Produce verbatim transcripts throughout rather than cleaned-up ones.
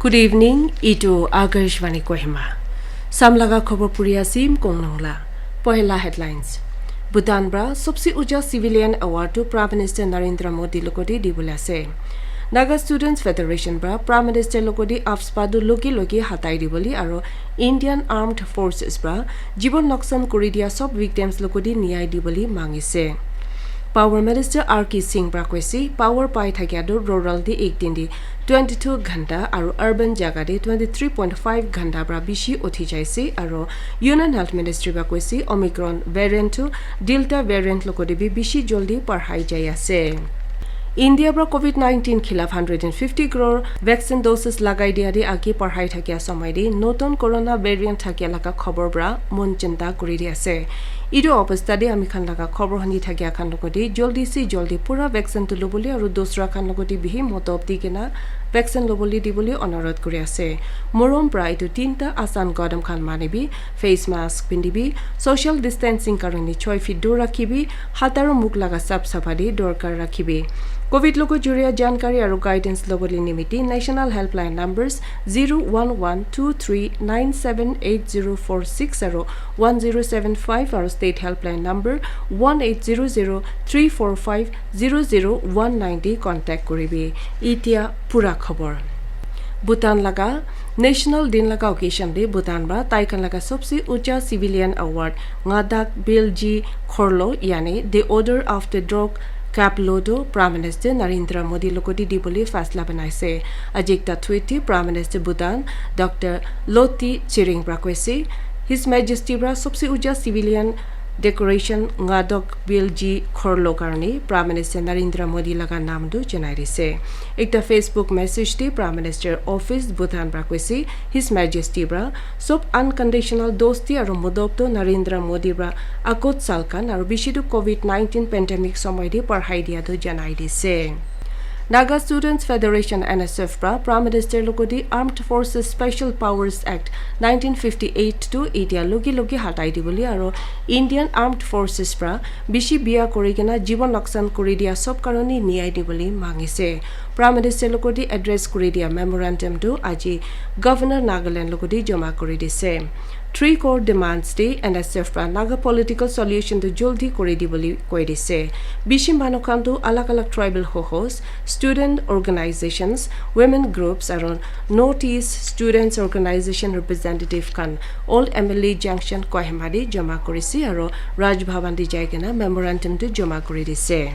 Good evening, itu Akashvani Kohima. Samlaga khobor puri asim kongnongla. Pohela headlines. Bhutan bra sobse uja civilian award to Prime Minister Narendra Modi logodi dibole ase. Naga Students Federation bra Prime Minister logodi afspadu loki loki hatai dibole aro Indian Armed Forces bra jibon noksan kuri dia sob victims logodi niyai dibole mangise. Power Minister R K Singh bra koise, power pai thakia tu rural di ek din di twenty-two ghanta aru urban jaga di twenty-three point five ghanta pra bishi uthi jaise aru Union Health Ministry pra koise Omicron variant tu Delta variant logodi bi bishi joldi parhai jai ase. India pra covid nineteen khilaf hundred and fifty crore vaccine doses lagai dia di agi parhai thakia samai di notun corona variant thakia laga khobor pra mon chinta kuri di ase. Itu obostha te ami khan laga khobor huni thakia khan logodi joldi se joldi pura vaccine tu lobole aru dusra khan logodi bihi modop di kena vaccine lobole dibole onurodh kuri ase. Morom pra itu tinta asan kadam khan manibi, face mask pindibi, social distancing karone choi feet dur rakhibi, hat aru mukh laga sap sapha di dorkar rakhibi. Covid logo juria jankari aru guidance lobole nimiti National Helpline numbers zero one one two three nine seven eight zero four six aru one zero seven five aru state helpline number one eight zero zero three four five zero zero one nine di contact kuribi. Itia pura khobor. Bhutan laga National Din laga occasion de Bhutan ba tai khan laga sobse ucha civilian award Ngadak Bilji Khorlo yani the Order of the Drok Kaplodo Prime Minister Narendra Modi logodi dibole fasla banaise. Aji ekta tweet te Prime Minister Bhutan Doctor Lotay Tshering pra koise, His Majesty pra sobse ucha civilian decoration Ngadak Bilji Khorlo karone Prime Minister Narendra Modi laga naam tu janai dise. Ekta Facebook message te Prime Minister Office Bhutan pra koise, His Majesty pra sob unconditional dosti aru modop tu Narendra Modi pra akot sal khan aru bishi tu covid nineteen pandemic samay te parhai dia tu janai dise. Naga Students Federation N S F pra Prime Minister logodi Armed Forces Special Powers Act nineteen fifty-eight tu itia logi logi hatai dibole aru Indian Armed Forces pra bishi biya kuri kena jibon noksan kuri dia sob karone niyai dibole mangise. Prime Minister logodi address kuri dia memorandum tu aji Governor Nagaland logodi joma kuri dise. Three core demands de N S F pra Naga political solution tu joldi kuri dibole koi dise. Bishi manu khan tu alag alag tribal hohos, student organizations, women groups aru North East Students Organization representative khan all M L A junction Kohima de joma kurise aru Raj Bhavan de jai kena memorandum tu joma kuri dise.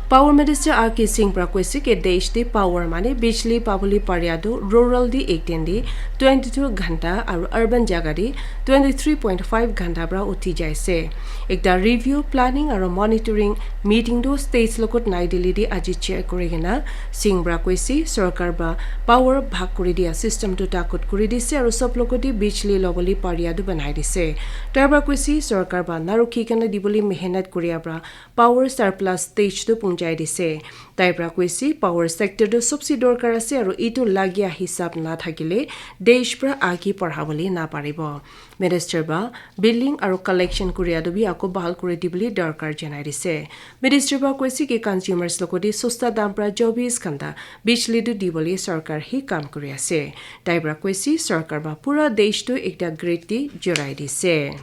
Power Minister R K Singh pra koise ke desh te power mane bijli pabole paria tu rural di ek din di twenty-two ghanta aru urban jaga di twenty-three point five ghanta pra uthi jaise. Ekta review, planning aru monitoring meeting tu states logot Nai Delhi di aji chair kuri kena Singh pra koise sorkar ba power bhag kuri dia system tu takut kuri dise aru sob logot di bijli lobole paria tu banai dise. Tai pra koise sorkar ba narukhi kena dibole mehnat kuria pra power surplus stage tu punjai dise. Tai pra koise power sector tu sobse dorkar ase aru itu lagia hisab na thakile desh pra agi parhabole na paribo. Minister ba billing aru collection kuria tu bi ako bahal kuri dibole dorkar janai dise. Minister ba koise ki consumers logodi sosta dam pra chobis ghanta bijli tu dibole sorkar hi kam kuri ase. Tai pra koise sorkar ba pura desh tu ekta grid di jorai dise.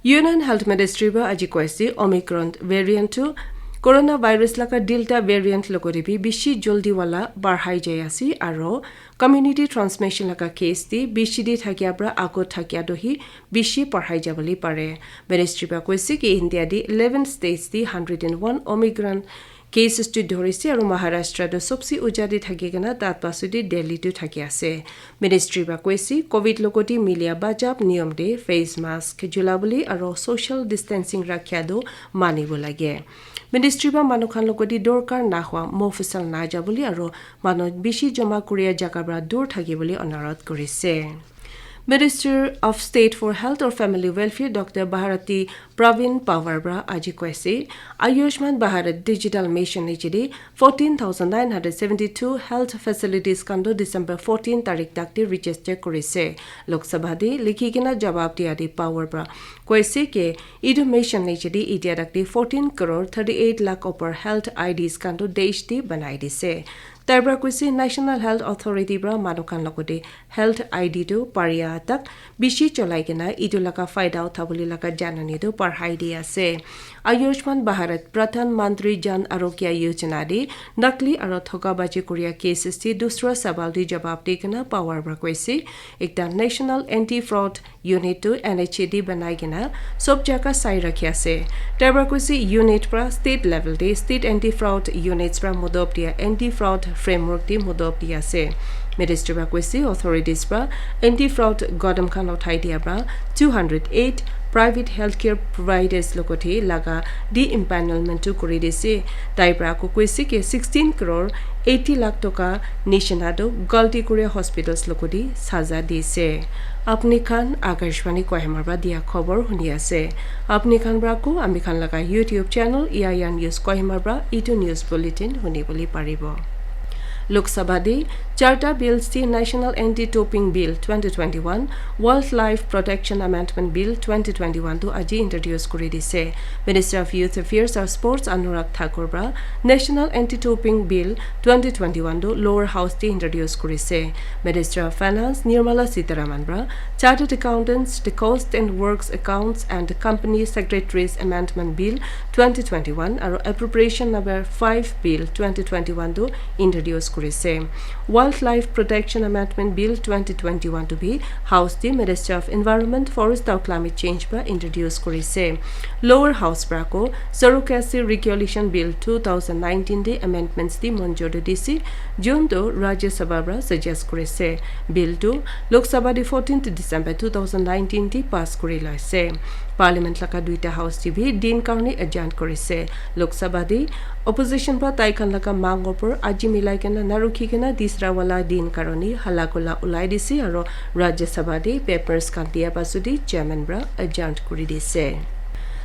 Union Health Ministry ba aji koise Omicron variant tu coronavirus laga Delta variant logori bi bishi joldi wala barhai jai ase aro community transmission laga case di bishi di thakia pra ago thakia dohi bishi barhai jabole pare. Ministry ba koise ki India di eleven states di hundred and one Omicron cases tu dhorise aru Maharashtra tu sobse uja te thaki kena tat pasu te Delhi tu thaki ase. Ministry ba koise covid logoti milia bajab niyom te face mask jula bole aru social distancing rakha tu manibo lage. Ministry ba manu khan logoti dorkar nahwa mofusal naja bole aru manu bishi joma kuria jaga pra dur thaki bole onurodh korise. Minister of State for Health or Family Welfare Doctor Bharati Pravin Pawar pra aji koise, Ayushman Bharat Digital Mission niche de fourteen thousand nine hundred seventy two health facilities khan tu December fourteen tarik tak te register korise. Lok Sabha de likhi kena jawab dia de Pawar pra koise ke etu mission niche de itia tak de fourteen crore thirty eight lakh upor health I Ds khan tu desh de banai dise. Tai pra koise National Health Authority pra manu khan logote health I D tu paria tak bishi cholai kena itu laga faida uthabole laga janani tu parhai di ase. Ayushman Bharat Pradhan Mantri Jan Arogya Yojana de nakli aro thokabaji kuria cases de dusra sawal de jawab di kena power pra koise, ekta National Anti Fraud Unit tu N H A de banai kena sob jaga sai rakhi ase. Tai pra koise unit pra state level de state anti fraud units pra modop dia anti fraud framework de modop di ase. Ministry pra koise authorities pra anti fraud qadam khan uthai dia pra two hundred eight private healthcare providers logote laga de-empanelment tu kuri dise. Tai pra ako koise ke sixteen crore eighty lakh toka nishina tu galti kuria hospitals logote saza dise. Apni khan Akashvani Kohima pra dia khobor huni ase. Apni khan pra ko ami khan laga YouTube channel E I R News Kohima pra itu news bulletin huni bole paribo. Lok Sabha de charta bills de National Anti-Doping Bill twenty twenty-one, Wildlife Protection Amendment Bill twenty twenty-one tu aji introduce kuri dise. Minister of Youth Affairs and Sports Anurag Thakur pra National Anti-Doping Bill twenty twenty-one tu lower house de introduce kuri se. Minister of Finance Nirmala Sitharaman pra Chartered Accountants, the Cost and Works Accounts and Company Secretaries Amendment Bill twenty twenty-one aro Appropriation Number five Bill twenty twenty-one tu introduce kuri se. Wildlife Protection Amendment Bill twenty twenty-one tu bi House de Minister of Environment, Forest aro Climate Change pra introduce kuri se. Lower House pra ko Surrogacy Regulation Bill two thousand nineteen de amendments de monjur de dise, jun tu Rajya Sabha pra suggest kuri se. Bill tu Lok Sabha de fourteenth December two thousand nineteen de pass kuri loise. Parliament laga duita house de bi din karone adjourn kuri se. Lok Sabha de opposition pra tai khan laga mang opor aji milai kena narukhi kena tisra wala din karone hala gola ulai dise aro Rajya Sabha de papers khan dia pasudi chairman pra adjourn kuri dise.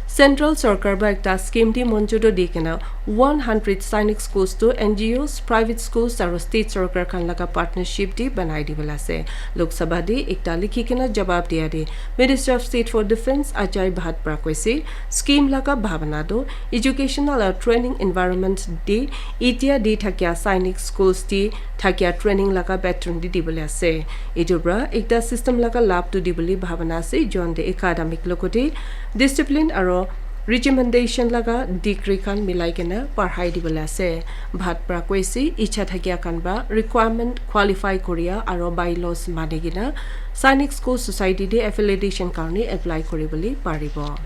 Central Sarkar pra ekta scheme de monjur to di kena one hundred Sainik schools tu N G Os, private schools aro state sarkar khan laga partnership de banai dibole ase. Lok Sabha de ekta likhi kena jawab dia de Minister of State for Defence Ajay Bhatt pra koise, scheme laga bhabana tu educational aro training environment de itia de thakia Sainik schools de thakia training laga veteran de dibole ase. Etu pra ekta system laga lab tu dibole bhabana ase, jon de academic logote discipline aro regimentation laga degree khan milai kena parhai dibole ase. Bhatt pra koise icha thakia khan pra requirement qualify kuria aro bylaws mani kena Sainik School Society de affiliation karone apply kuribole paribo.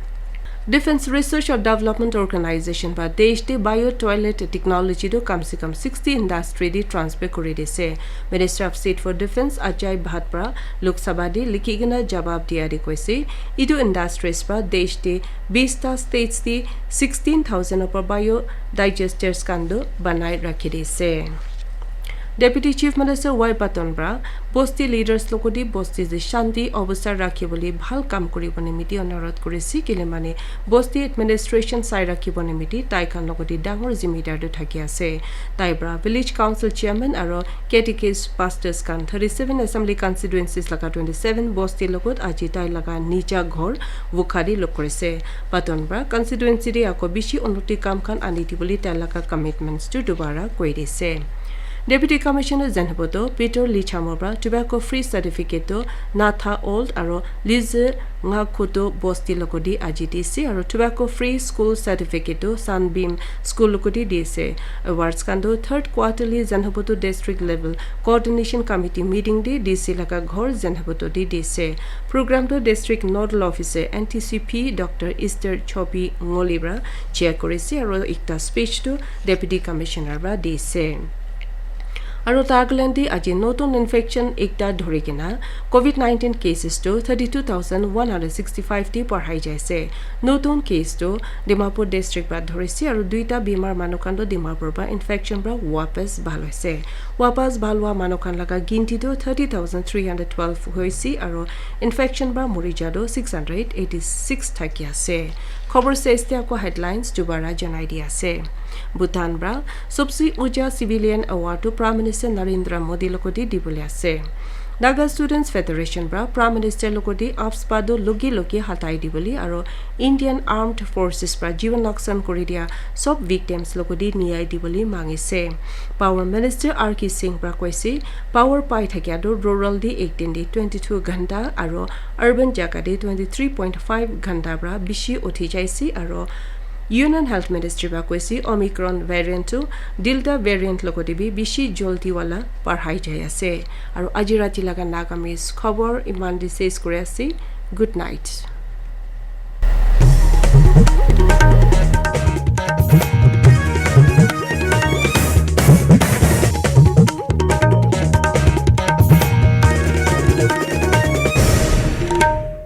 Defence Research and Development Organisation pra desh de bio toilet technology tu kam se kam sixty industry de transfer kuri dise. Minister of State for Defence Ajay Bhatt pra Lok Sabha de likhi kena jawab dia de koise, etu industries pra desh de bista states de sixteen thousand opor bio digesters khan tu banai rakhi dise. Deputy Chief Minister Y Patton pra bosti leaders logote bosti de shanti obostha rakhi bole bhal kam kuri bole nimite onurodh kuri se, kile mane bosti administration sai rakhi bole nimite tai khan logote dangor zimedar tu thaki ase. Tai pra village council chairman aro catechist pastors khan thirty seven assembly constituencies laga twenty seven bosti logot aji tai laga nija ghor Vukhari lok kuri se. Patton pra constituency de ako bishi unnoti kam khan ani dibole tai laga commitments tu dubara koi dise. Deputy Commissioner Zhenheboto Peter Lichamo pra tobacco free certificate tu Natha Old aro Lize Ngakhoto bosti logote aji dise aro tobacco free school certificate tu Sunbeam school logote dise. Awards khan tu third quarterly Zhenheboto district level coordination committee meeting de D C laga ghor Zhenheboto de dise. Program tu district nodal officer N T C P Doctor Esther Chopi Ngoli pra chair kuri se aro ekta speech tu Deputy Commissioner pra dise. Aro Nagaland de aji notun infection ekta dhuri kena covid nineteen cases tu thirty two thousand one hundred sixty five de parhai jai ase. Notun case tu Dimapur district pra dhuri se aro duita bimar manu khan tu Dimapur pra infection pra wapas bhal hoise. Wapas bhal hua manu khan laga ginti tu thirty thousand three hundred twelve hoise aro infection pra mori ja tu six hundred eighty six thaki ase. Khobor sesde ako headlines dubara janai di ase. Bhutan pra sobse uncha civilian award tu Prime Minister Narendra Modi logote dibole ase. Naga Students Federation pra Prime Minister logodi AFSPA tu logi logi hatai dibole aro Indian Armed Forces pra jiwan loksan kuri dia sob victims logodi niyai dibole mangise. Power Minister R K Singh pra koise, power pai thakia tu rural di ek din di twenty-two ghanta aro urban jaga di twenty-three point five ghanta pra bishi uthi jaise aro Union Health Ministry pra koise Omicron variant tu Delta variant logodi bi bishi joldi wala parhai jai ase. Aro aji rati laga Nagamese khobor iman di ses kuri ase. Good night.